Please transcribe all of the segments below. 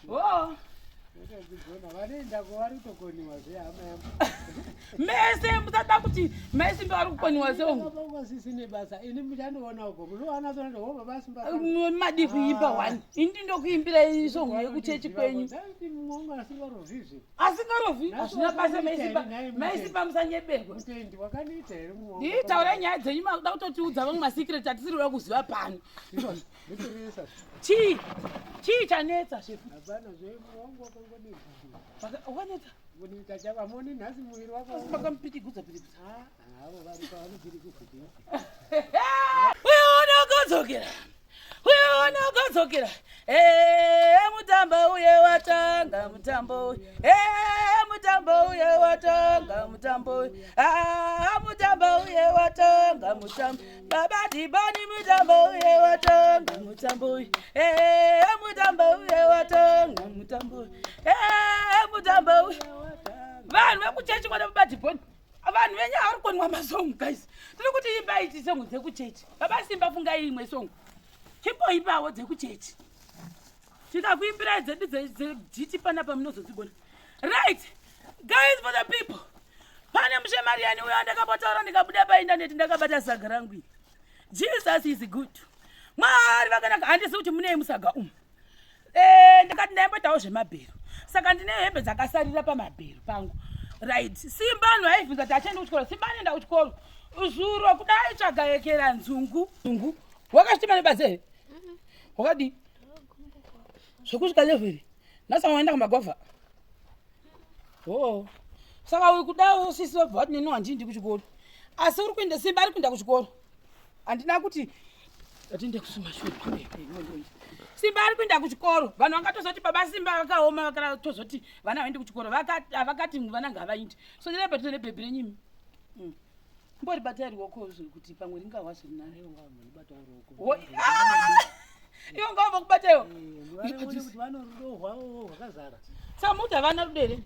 Oh. Mese musada kuti maisimba vari kukoniwa seongo. Madi kuimba one, indi ndokuimbirai song yekuchechi kwenyu. Asingarovhi hazvina basa, maisimba, maisimba musanyeberwa. Taurai nyaya dzenyu, makuda kutotiudza vamwe masecret atisiri kuda kuziva pano. Chii, chii chanetsa, shefu? Wakanetsa makamupitigudza pitigudza. Uye unokodzokera, uye unokodzokera. Mutambo uye watanga, mutambo uye, mutambo uye watanga, mutambo uye, mutambo uye watanga, mutambo. Baba Dhibhani, mutambo uye watanga, mutambo uye, mutambo uye watanga, mutambo uye, mutambo uye. Vanhu vekuchechi kwana Baba Dhibhoni, vanhu venyu havari kukonwa masong. Guys, tiri kuti imbai chisong dzekuchechi. Baba Simba, fungai imwe song, chimboimbawo dzekuchechi. Tikakuimbirai dzedu dzejiti panapa munozodzigona. Right guys, for the people, pane mushemariyani uyo andakabotaura, ndikabuda paindaneti ndakabata saga rangu iri. Jesus is good, Mwari vakanaka. Handisi kuti munei musaga umu. Ndakati ndaimboitawo zvemabhero, saka ndine hembe dzakasarira pamabhero pangu. Right, Simba, anhu aibvunza kuti achaenda kuchikoro. Simba anoenda kuchikoro. Zuro kudai tsvagayekera nzungu. Nzungu wakazvitima nebadzi here? Wakadii zvekusvika level nhasi? Waenda kumagwavha o, saka uri kudawo sisi vabva vati neni handindi kuchikoro, asi uri kuenda. Simba ari kuenda kuchikoro. Handina kuti atinde kusumashure. Simba ari kuenda kuchikoro. Vanhu vangatozoti baba Simba vakaoma, vakatozoti vana vaende kuchikoro. Vakati vana ngavainde. So ndinai patino nebhebhi renyimi. Mbori batai ruoko kuti pamwe ringahwa zviri nani. Iwo ngavamba kubataiwo. Saka muti havana rudo here?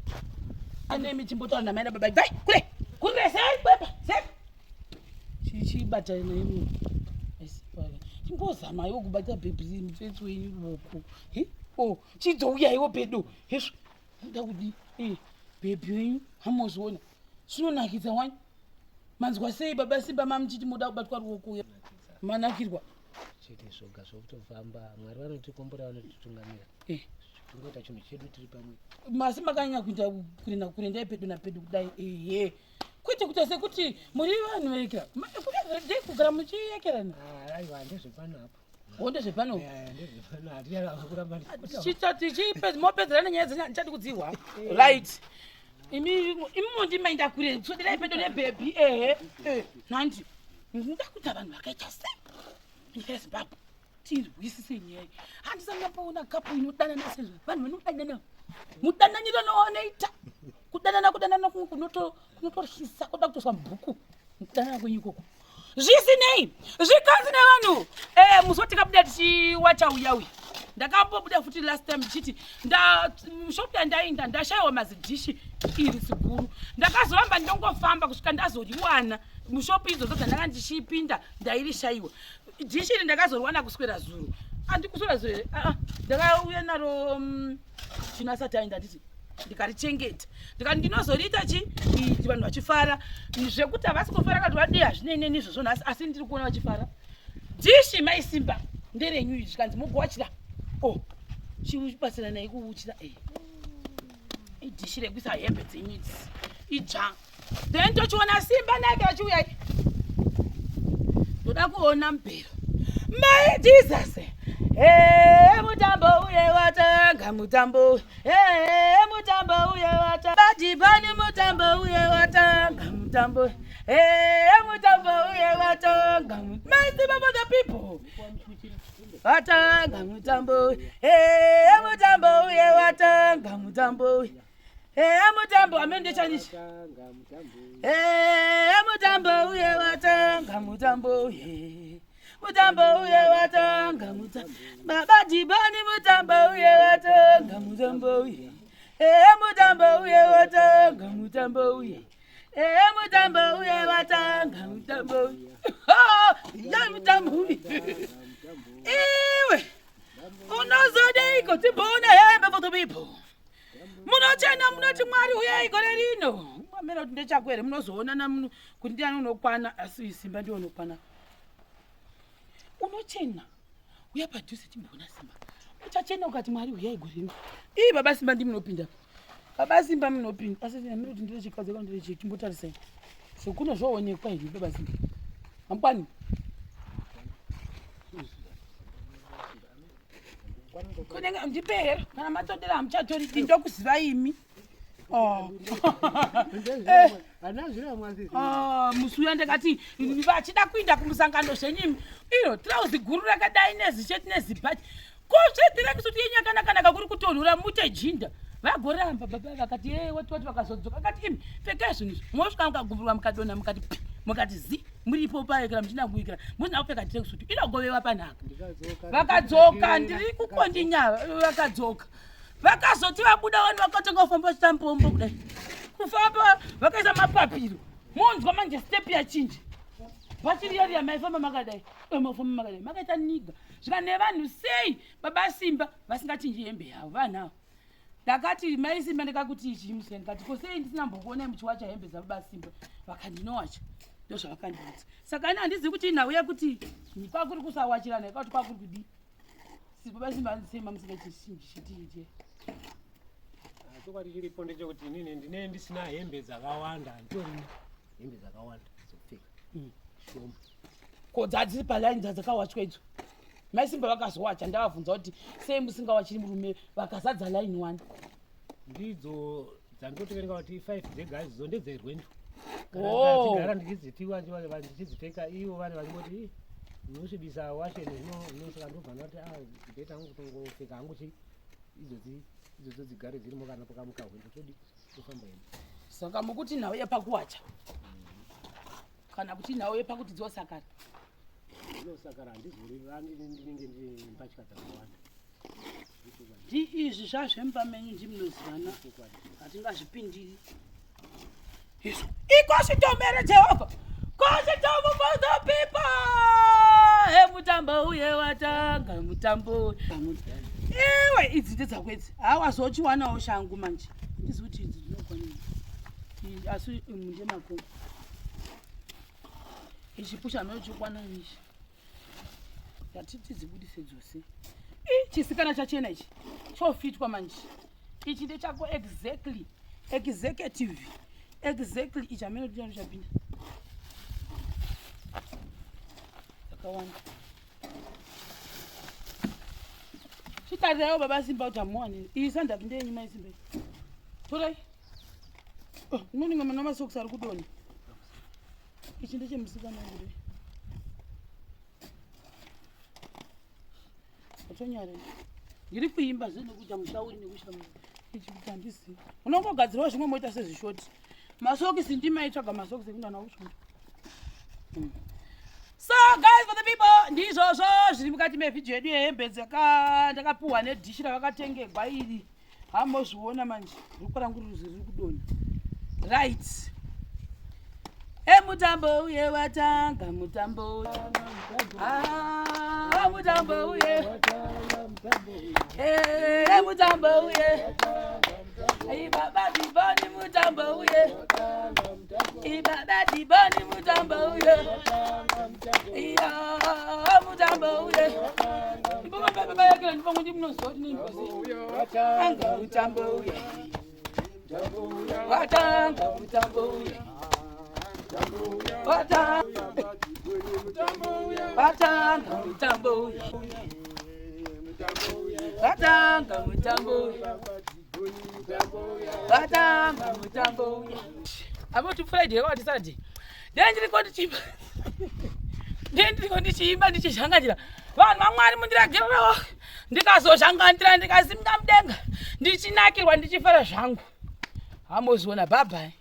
Anemi chimbotaura namai nababa. Bvai kure kure, sei kwepa sei. Chibatai naimi, chimbozama iwo kubata bhebhi mutsetse wenyu ruoko. O, chidzouyaiwo pedo. Hezvo, muda kudi bhebhi wenyu hamozviona zvinonakidza wani. Manzwa sei, baba Simba, mamuchiti muda kubatwa ruoko? Manakirwa? Chete zvoga zvokutofamba. Mwari vanotikombora, vanotitungamira. Tingoita chinhu chedu tiri pamwe. Masi makanyanya kuita kure nakure, ndai pedo napedo kudai. Ehe, kwete kuita sekuti muri vanhu vekera everyday kugara muchiyekerana. Aiwa, ndezvepano apo. O, ndezvepano. Ndezvepano, hatiyaramba. Mopedzerana nyaya dzenyu, handichadi kudzihwa. Right, imi imi mondimainda kure, soderai pedo nebhebhi. Ehe, nhandi muda kuita vanhu vakaita sei nyika yeZimbabwe? Tirwisise nyaya. Handisati ndamboona couple inodanana sezvo vanhu vanodanana. Mudananiro noonoita kudanana, kudanana kumwe kunotoryisa, kuda kutoswa mubhuku mukudanana kwenyu ikoko. Zvisinei, zvikanzi nevanhu, musi watikabuda tichiwacha uyauya, ndakambobuda futi last time ndichiti shop yandainda ndashayiwa mazidhishi iri ziguru. Ndakazoramba ndongofamba kusvika ndazoriwana. Mushopu idzodzo dzandanga ndichipinda ndairishayiwa dhishi iri. Ndakazoriwana kuswera zuro. Andikuswera zuro here? Aa, ndakauya naro chino asati aenda, nditi ndikarichengeta, ndikati ndinozoriita chi vanhu vachifara. Zvekuti havasi kufara kati vadii, hazvinei neni izvozvo nhasi, asi ndiri kuona vachifara. Dhishi, maisimba, nderenyu izvi. Zvikanzi mugowachira o, chibatsiranai kuuchira. E, idhishi rekuisa hembe dzenyu idzi idzva. Then tochiona Simba nake vachiuyai. Ndoda kuona mubhero. Mai Jesus, hey, mutambo uye watanga, mutambo, hey, mutambo uye watanga. Badhibhani, mutambo uye watanga, mutambo, hey, mutambo uye watanga. Mai Simba for the people, watanga mutambo, hey, mutambo uye watanga, mutambo, hey, mutambo. Amene ndechanichi. Hey, mutambo uye watanga, mutambo uye, mutambo uye watanga, mutambo. Baba Dhibhani, mutambo uye watanga, mutambo uye. Ee, mutambo uye watanga, mutambo uye. Ee, mutambo uye watanga, mutambo uye. Ya, mutambo uye. Iwe unozodei? Uyaiko timboona hembe for the people. Munochena munoti Mwari uyai gore rino. Mwamera kuti ndechako here munozoonana kuti ndiani unokwana asi simba ndiye unokwana. Unochena. Uya padhuze timboona simba. Uchachena ukati Mwari uyai gore rino. Ii baba simba ndimunopinda. Baba simba munopinda. Asi ndinoti kuti ndire chikadzi kana ndire chii chimbotarisai. Sekuno zvoonekwa here baba simba. Hamkwani. Kunenge ndipe here kana matodera hamuchatori ndindokuziva imi. Oh. Eh. Ah, musi uya ndakati vachida kuinda kumusangano zvenyimi iro tirauzi guru rakadai nezisheti nezibhachi ko zvedhirekisuti yenyu yakanakanaka kuri kutonhora mute jinda vagoramba baba vakati e wati wati vakazodzoka akati imi pfekai zvinhu izvi mosvika mukagumburwa mukadonha mukati pi mukati zi muripo paye kana muchina kuikira musina kupfeka tracksuit inogovewa panhaka vakadzoka ndiri kukondinya vakadzoka vakazoti vabuda vanhu vakatanga kufamba vachita mbombo kudai kufamba vakaisa mapapiro monzwa manje step yachinja bachiriya riya maifamba makadai eh, mafamba makadai makaita niga zvika nevanhu sei baba simba vasingachinji hembe yavo vanhu avo ndakati mai simba ndikakuti ichi museni ndikati ko sei ndisina mbokuonai muchiwacha hembe dzababa simba vakandinowacha ndozvavakandiudza saka ini handizivi kuti inhau yekuti kwakuri kusawachirana ikakuti kwakuri kudii baba simba handisema musingachishitiite ah, chokwadi chiripo ndechekuti inini ndine ndisina hembe dzakawanda handitorina hembe dzakawanda dzekupfeka hmm. shoma ko dzadziri palaini dzadzakawachwa idzo mai simba vakazowacha ndavabvunza kuti sei musingawachiri murume vakazadza line one ndidzo dzandinotoverenga kuti five dzega idzo ndedzerwendo oh. ndichidzitiwa ndichidzipfeka ivo vari vachingoti unosvibisa washeni zvinosaka ndobva ndati ah, beta hangu kutongopfeka hangu chi idzodzi idzodzo dzigare dzirimo kana pakamuka hwendo todi tofamba hedu saka mukuti nhau yepakuwacha kana kuti nhau yepakuti dzosakara dzinosakara handizorevani ndinenge ndine mbatya dzakawanda ndi izvi zvazvemba menyu ndimunozivana hatingazvipindiri izvo ikoshitomere jehovha kositomu for the people he mutambo uye watanga mutambo iwe idzi ndedzako idzi hawazochiwanawo shangu manje ndizi kuti idzi dzinokwanei asi ndemako ichi pusha nochikwana ichi ngatiti dzibudise dzose i chisikana chachena ichi chofitwa manje ichi ndechako exactly executive exactly ichi hamene kuti chano chapinda dzakawanda chitariraiwo baba simba kuti hamuwani iyi sandaki ndeyenyu mai simba torai oh, unoninga mana masokisi ari kudonha ichi ndechemusikana wangu atonyare ndiri kuimba zve nekuita mushauri nekushamuri ichi kuti handizivi unongogadzirawo zvimwe moita sezvishoti masokisi ndimaitsvaga masokisi ekuenda nawo kusvondo hmm. So guys, for the people, ndizvozvo zviri mukati mevhidhiyo yedu yehembe ndakapuhwa nedhishi ravakatengegwa iri hamozviona manje rukwa rangu ruzi riri kudonha right emutambo uye watanga mutambo ah, mutambo uye emutambo uye ibaba diboni mutambo uye ibaba diboni mutambo uye iya mutambo uye watanga mutambo uye watanga mutambo uye watanga mutambo uye watanga mutambo uye vatamba mutambo uya amoti friday yakawati saturday ndee ndiriko ndichiimba ndee ndiriko ndichiimba ndichizhangandira vanhu vamwari mundiregererewo ndikazozhangandira ndikasimda mudenga ndichinakirwa ndichifara zvangu hamozviona bhabhai.